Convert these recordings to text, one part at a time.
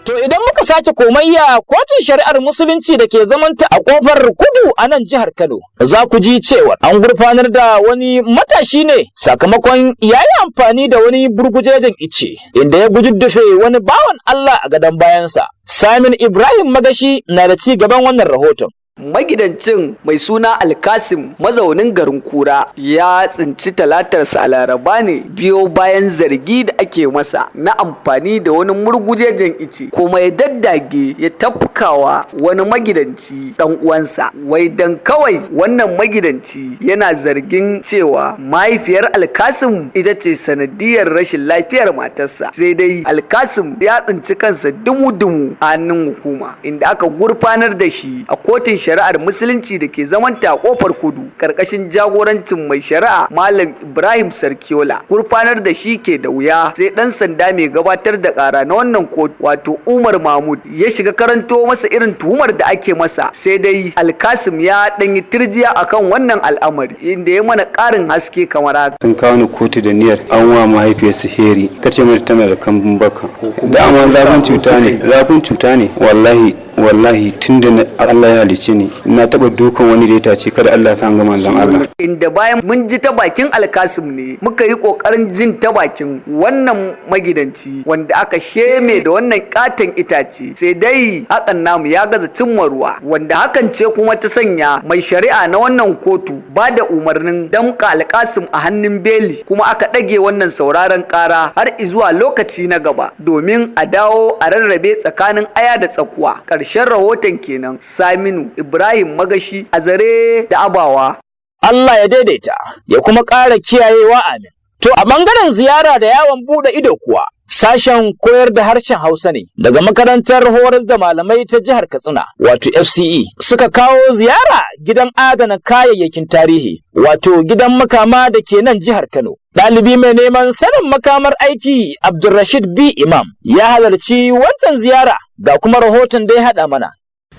To idan muka sake komayya kotun shari'ar musulunci da ke zamanta a kofar kudu a nan jihar Kano, za ku ji cewa an gurfanar da wani matashi ne sakamakon ya yi amfani da wani burgujejen ice inda ya gujuddufe wani bawan Allah a gadon bayansa. Samin Ibrahim Magashi na da ci gaban wannan rahoton. Magidancin mai suna Alkasim, mazaunin garin Kura, ya tsinci talatarsa a Laraba ne biyo bayan zargi da ake masa na amfani da wani murgujejen ice, kuma ya daddage ya tafkawa wani magidanci dan uwansa, wai dan kawai wannan magidanci yana zargin cewa mahaifiyar Alkasim ita ce sanadiyar rashin lafiyar matarsa. Sai dai Alkasim ya tsinci kansa dumu-dumu a hannun hukuma, inda aka gurfanar da shi a kotun shari'ar musulunci da ke zamanta a kofar kudu karkashin jagorancin mai shari'a Malam Ibrahim Sarkiola. Gurfanar da shi ke da wuya, sai dan sanda mai gabatar da kara na wannan kotu, wato Umar Mahmud, ya shiga karanto masa irin tuhumar da ake masa. Sai dai Alkasim ya dan yi tirjiya akan wannan al'amari, inda ya mana karin haske kamar haka. Sun kawo ni kotu da niyyar an wa mahaifiyar sihiri, kace mata tana da kambun baka. Dama zafin cuta ne, zafin cuta ne. Wallahi wallahi, tunda Allah ya halice ni na taba dukan wani da ya tace kada Allah ta ga manzon Allah. Inda bayan mun ji ta bakin Alkasim ne muka yi kokarin jin ta bakin wannan magidanci wanda aka sheme da wannan katon itace. Sai dai hakan namu ya gaza cimma ruwa, wanda hakan ce kuma ta sanya mai shari'a na wannan kotu ba da umarnin damka Alkasim a hannun beli, kuma aka ɗage wannan sauraron ƙara har izuwa lokaci na gaba domin a dawo a rarrabe tsakanin aya da tsakuwa. Ƙarshen rahoton kenan. Saminu Ibrahim Magashi, a zare da abawa. Allah ya daidaita ya kuma ƙara kiyayewa, amin. To a ɓangaren ziyara da yawon buɗe ido kuwa, sashen koyar da harshen Hausa ne daga makarantar horas da malamai ta jihar Katsina, wato FCE, suka kawo ziyara gidan adana kayayyakin tarihi, wato gidan makama da ke nan jihar Kano. Ɗalibi mai neman sanin makamar aiki Abdulrashid B. Imam ya halarci wancan ziyara, ga kuma rahoton da ya haɗa mana.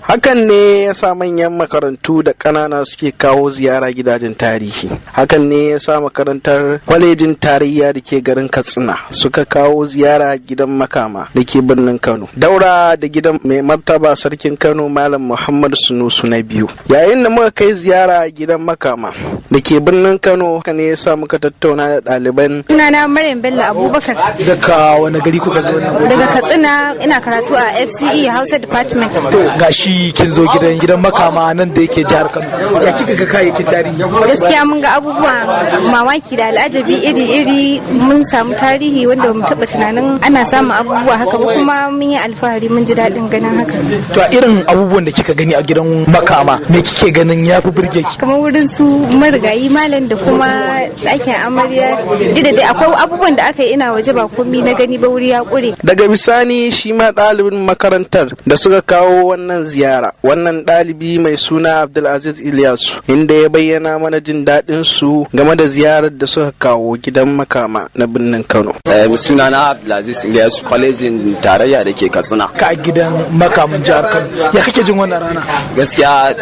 Hakan ne ya sa manyan makarantu da ƙanana suke kawo ziyara gidajen tarihi. Hakan ne ya sa makarantar kwalejin tarayya da ke garin Katsina suka kawo ziyara gidan makama da ke birnin Kano, daura da gidan mai martaba sarkin Kano, Malam Muhammad Sunusu na biyu. Yayin da muka kai ziyara gidan makama da ke birnin Kano, haka ne ya sa muka tattauna da ɗaliban. Sunana Maryam Bello Abubakar. Daga wani gari kuka zo wannan? Daga Katsina, ina karatu a FCE Hausa Department. To gashi kin zo gidan makama nan da yake jihar Kano. Ya kika ga kayayyakin tarihi? Gaskiya mun ga abubuwan mamaki da al'ajabi iri-iri. Mun samu tarihi wanda bamu taɓa tunanin ana samun abubuwa haka ba, kuma mun yi alfahari, mun ji daɗin ganin haka. To a irin abubuwan da kika gani a gidan makama, me kike ganin ya fi burge ki? Kamar wurin su marigayi malam da kuma ɗakin amarya. Duk da dai akwai abubuwan da aka yi ina waje, ba komi na gani ba, wuri ya ƙure. Daga bisani shi ma ɗalibin makarantar da suka kawo wannan ziyara, wannan ɗalibi mai suna Abdulaziz Ilyasu, inda ya bayyana mana jin daɗin su game da ziyarar da suka kawo gidan makama na birnin Kano. Sunana Abdulaziz Ilyasu, kwalejin tarayya da ke Katsina. Ka a gidan makaman jihar Kano. Ya kake jin wannan rana? Gaskiya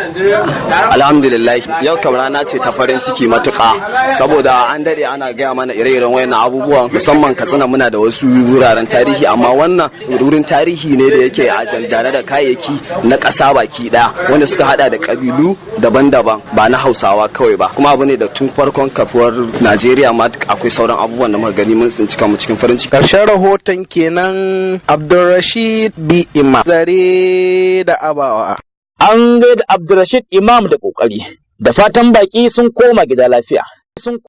alhamdulillah, yau kam rana ce ta farin ciki matuƙa, saboda an daɗe ana gaya mana ire-iren wayannan abubuwan. Musamman Katsina muna da wasu wuraren tarihi, amma wannan wurin tarihi ne da yake a jaldane da kayayyaki na ƙasa baki ɗaya, wanda suka hada da ƙabilu daban-daban, ba na Hausawa kawai ba. Kuma abu ne da tun farkon kafuwar Najeriya ma akwai sauran abubuwan da muka gani. Mun tsinci kanmu cikin farin ciki. Karshen rahoton kenan. Abdulrashid B Imam, zare da abawa. An gaida Abdulrashid Imam da kokari, da fatan baki sun koma gida lafiya. Sun